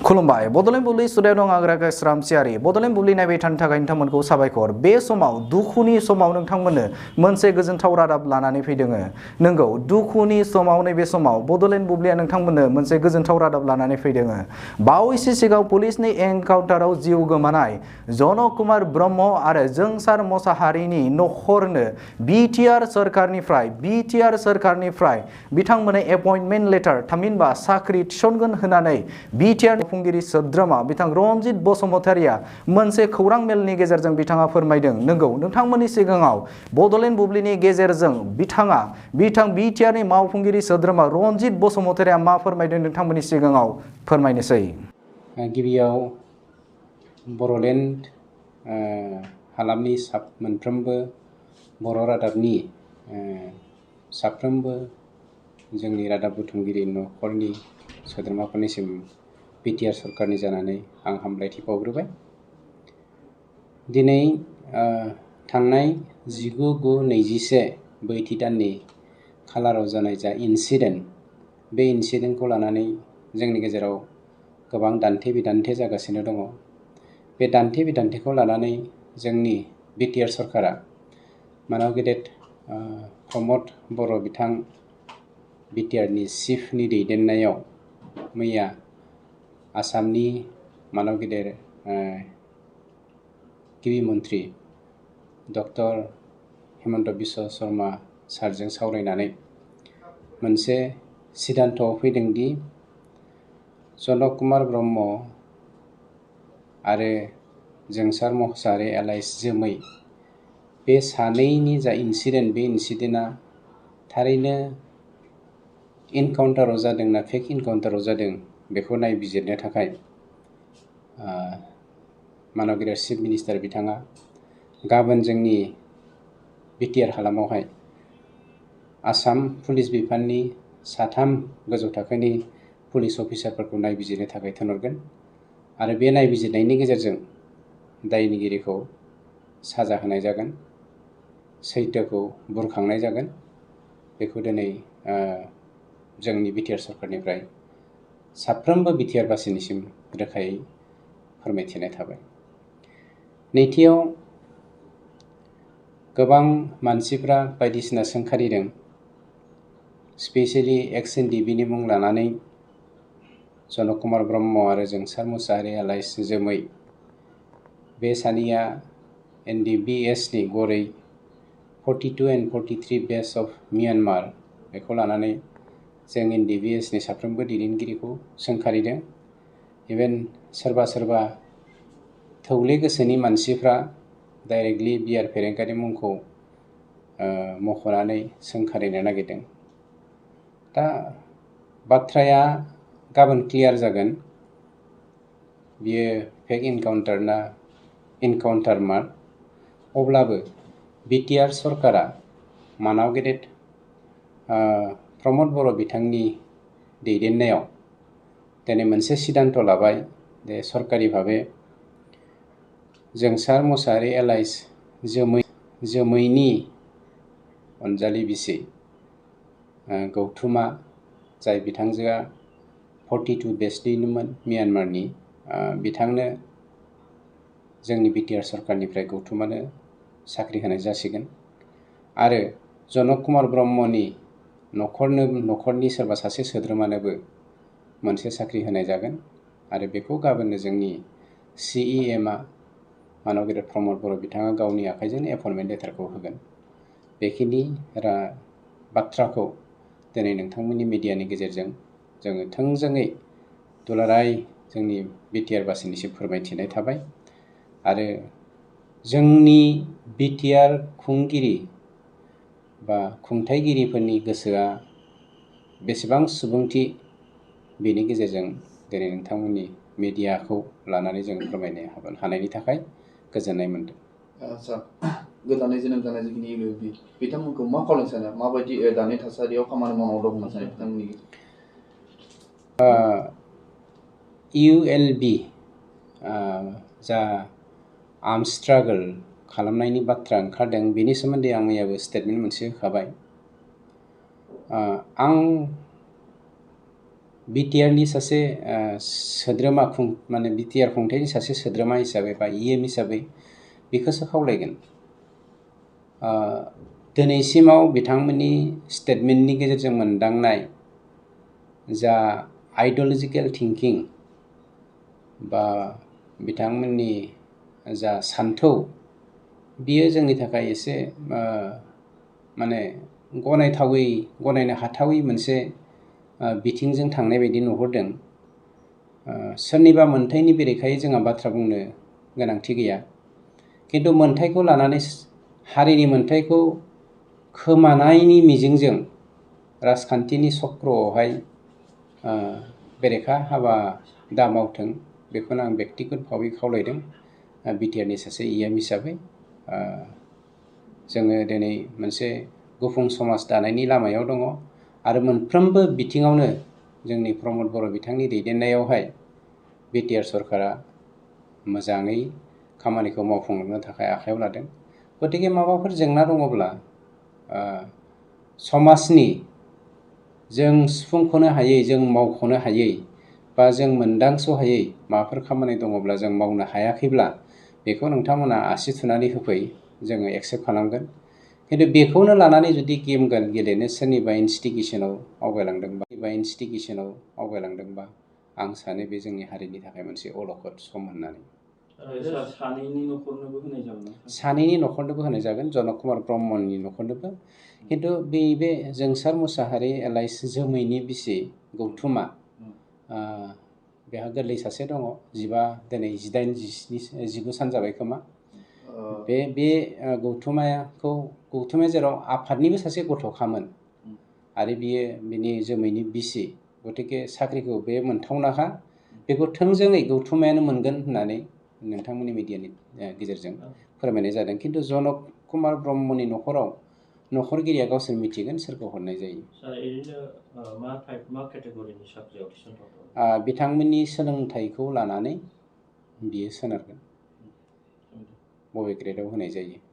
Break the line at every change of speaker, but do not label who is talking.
खुलुमबाय बडलेण्ड बुब्लि स्टुडियाव दं आग्रा स्रामसियारि बडलेण्ड बुब्लि नायबाय थानो थाखाय नोंथांमोनखौ साबायखर। बे समाव दुखुनि समाव नोंथांमोननो मोनसे गोजोनथाव रादाब लानानै फैदों। नंगौ, दुखुनि समाव नैबे समाव बडलेण्ड बुब्लिया नोंथांमोननो मोनसे गोजोनथाव रादाब लानानै फैदों। बावैसो सिगां पुलिसनि एनकाउन्टाराव जिउ गोमानाय जनक कुमार ब्रह्म आरो जोंसार मोसाहारिनि नखरनो बिटिआर सरकारनिफ्राय बिथांमोननो एपइन्टमेन्ट लेटार थामहिनबा साख्रि थिसनगोन होननानै बिटिआर खुंगिरि सोद्रोमा बिथां रनजित बसुमतारिया मोनसे खौरां मेलनि गेजेरजों बिथाङा फोरमायदों। नंगौ, नोंथांमोननि सिगाङाव बडलेण्ड बुब्लिनि गेजेरजों बिथां बिटिआरनि मावफुंगिरि सोद्रोमा रनजित बसुमतारिया मा फोरमायदों नोंथांमोननि सिगाङाव फोरमायनोसै।
गिबियाव बडलेण्ड हालामनि मोनफ्रोमबो बर' रादाबनि साफ्रोमबो जोंनि रादाब बुथुमगिरि नखरनि सोद्रोमाफोरनिसिम बिटिआर सरकारनि जानानै आं हामलायथि बावग्रोबाय। दिनै थांनाय 19/9/21 बैथि दाननि खालाराव जानाय जा इन्सिडेन्ट, बे इन्सिडेन्टखौ लानानै जोंनि गेजेराव गोबां दान्थे बिदान्थे जागासिनो दङ। बे दान्थे बिदान्थेखौ लानानै जोंनि बिटिआर सरकारा मानाव गेदेर प्रमद बर' बिथां बिटिआरनि चिफनि दैदेननायाव मैया आसामनि मानाव गेदेर गिबि मन्त्रि डक्टर हिमन्त बिश्व शर्मा सारजों सावरायनानै मोनसे सिद्धान्तआव फैदोंदि जनक कुमार ब्रह्म आरो जोंसार मोसाहारि एलाइस जोमै बे सानैनि जा इन्सिडेन्ट, बे इन्सिडेन्टआ थारैनो इनकाउन्टाराव जादोंना फेक इनकाउन्टाराव जादों बेखौ नायबिजिरनो थाखाय मानाव गेदेर चिफ मिनिस्टार बिथाङा गाबोन जोंनि बिटिआर हालामावहाय आसाम पुलिस बिफाननि 3 गोजौ थाखोनि पुलिस अफिसारफोरखौ नायबिजिरनो थाखाय थिनहरगोन आरो बे नायबिजिरनायनि गेजेरजों दायनिगिरिखौ साजा होनाय जागोन, सैथोखौ बुरखांनाय जागोन। बेखौ दिनै जोंनि बिटिआर सरकारनिफ्राय साफ्रोमबो बिटिआर बासिनिसिम रोखायै फोरमायथिनाय थाबाय। नैथियाव गोबां मानसिफ्रा बायदिसिना सोंखारिदों, स्पेसियेलि एक्स एनडिबिनि मुं लानानै जनक कुमार ब्रह्म आरो जोंसार मोसाहारि एलाइस जोमै बे सानैया एनडिबिएसनि गरै 42 and 43 बेस अफ म्यानमार बेखौ लानानै जों एनडिबिएसनि साफ्रोमबो दैदेनगिरिखौ सोंखारिदों। इभेन सोरबा थौले गोसोनि मानसिफ्रा डाइरेक्टलि बिआर फेरेंगानि मुंखौ मख'नानै सोंखारिनो नागिरदों। दा बाथ्राया गाबोन क्लियार जागोन, बियो फेक इनकाउन्टार ना इनकाउन्टार मार। अब्लाबो बिटिआर सरकारा मानाव गेदेर प्रमद बर' बिथांनि दैदेननायाव दिनै मोनसे सिद्धान्त लाबाय जे सरकारि भाबै जोंसार मोसाहारि एलाइस जोमैनि अनजालि बिसि गौथुमा, जाय बिथांजोआ 42 बेसनिनोमोन म्यानमारनि, बिथांनो जोंनि बिटिआर सरकारनिफ्राय गौथुमानो साख्रि होनाय जासिगोन आरो जनक कुमार ब्रह्मनि नखरनि सोरबा सासे सोद्रोमानोबो मोनसे साख्रि होनाय जागोन आरो बेखौ गाबोननो जोंनि CEMआ मानाव गेदेर प्रमद बर' बिथाङा गावनि आखाइजोंनो एपइन्टमेन्ट लेटारखौ होगोन। बेखिनि बाथ्राखौ दिनै नोंथांमोननि मिडियानि गेजेरजों जोङो थोंजोङै दुलाराय जोंनि बिटिआर बासिनिसिम फोरमायथिनाय थाबाय आरो जोंनि बिटिआर खुंगिरि बा खुंथाइगिरिफोरनि गोसोआ बेसेबां सुबुंथि, बेनि गेजेरजों दिनै नोंथांमोननि मिडियाखौ लानानै जों फोरमायनो हानायनि थाखाय गोजोननाय मोन्दों।
सार, गोदानै जोनोम जानाय जिखिनि इउएलबि बिथांमोनखौ मा खावलायनो सानो, माबायदि दानि थासारियाव खामानि मावनांगौ दं होनना सानो बिथांमोननि?
इउएलबि जा आर्म स्ट्रागल खालामनायनि बाथ्रा ओंखारदों, बेनि सोमोन्दै आं मैयाबो स्टेटमेन्ट मोनसे होखाबाय। आं बिटिआरनि सासे सोद्रोमा माने बिटिआर खुंथायनि सासे सोद्रोमा हिसाबै बा इएम हिसाबै बेखौसो खावलायगोन। दिनैसिमाव बिथांमोननि स्टेटमेन्टनि गेजेरजों मोनदांनाय जा आइडिय'लजिकेल थिंकिं बा बिथांमोननि जा सान्थौ बियो जोंनि थाखाय एसे माने गनायनो हाथावै मोनसे बिथिंजों थांनाय बायदि नुहुरदों। सोरनिबा मोन्थायनि बेरेखायै जोंहा बाथ्रा बुंनो गोनांथि गैया, खिन्थु मोन्थायखौ लानानै हारिनि मोन्थायखौ खोमानायनि मिजिंजों राजखान्थिनि चक्रआवहाय बेरेखा हाबा दा मावथों, बेखौनो आं बेक्तिगत भाबै खावलायदों बिटिआरनि सासे इएम हिसाबै। जोङो दिनै मोनसे गुफुं समाज दानायनि लामायाव दङ आरो मोनफ्रोमबो बिथिङावनो जोंनि प्रमद बर' बिथांनि दैदेननायावहाय बिटिआर सरकारा मोजाङै खामानिखौ मावफुंलांनो थाखाय आखायाव लादों। गतिके माबाफोर जेंना दङब्ला समाजनि जों सुफुंख'नो हायै, जों मावख'नो हायै बा जों मोनदांस'हायै माबाफोर खामानि दङब्ला, जों मावनो हायाखैब्ला बेखौ नोंथांमोना आसि थुनानै होफै, जोङो एक्सेप्ट खालामगोन। खिन्थु बेखौनो लानानै जुदि गेम गेलेनो सोरनिबा इनस्टिगेसनाव आवगायलांदोंबा आं सानो बे जोंनि हारिनि थाखाय मोनसे अलखद सम होननानै। सानैनि न'खरनोबो होनाय जागोन, जनक कुमार ब्रह्मनि न'खरनोबो। खिन्थु बे जोंसार मुसाहारि एलाइस जोमैनि बिसि गौथुमा, बेहा गोरलै सासे दङ, 19 सान जाबाय खोमा। बे गौथुमाया जेराव आफादनिबो सासे गथ'खामोन आरो बिनि जोमैनि बिसि, गतिके साख्रिखौ बे मोनथावनाखा। बेखौ थोंजोङै गौथुमायानो मोनगोन होननानै नोंथांमोननि मिडियानि गेजेरजों फोरमायनाय जादों। खिन्थु जनक कुमार ब्रह्मनि न'खराव न'खरगिरिया गावसोर मिथिगोन सोरखौ हरनाय जायो। बिथांमोननि सोलोंथाइखौ लानानै बियो सोनारगोन, बबे ग्रेडआव होनाय जायो।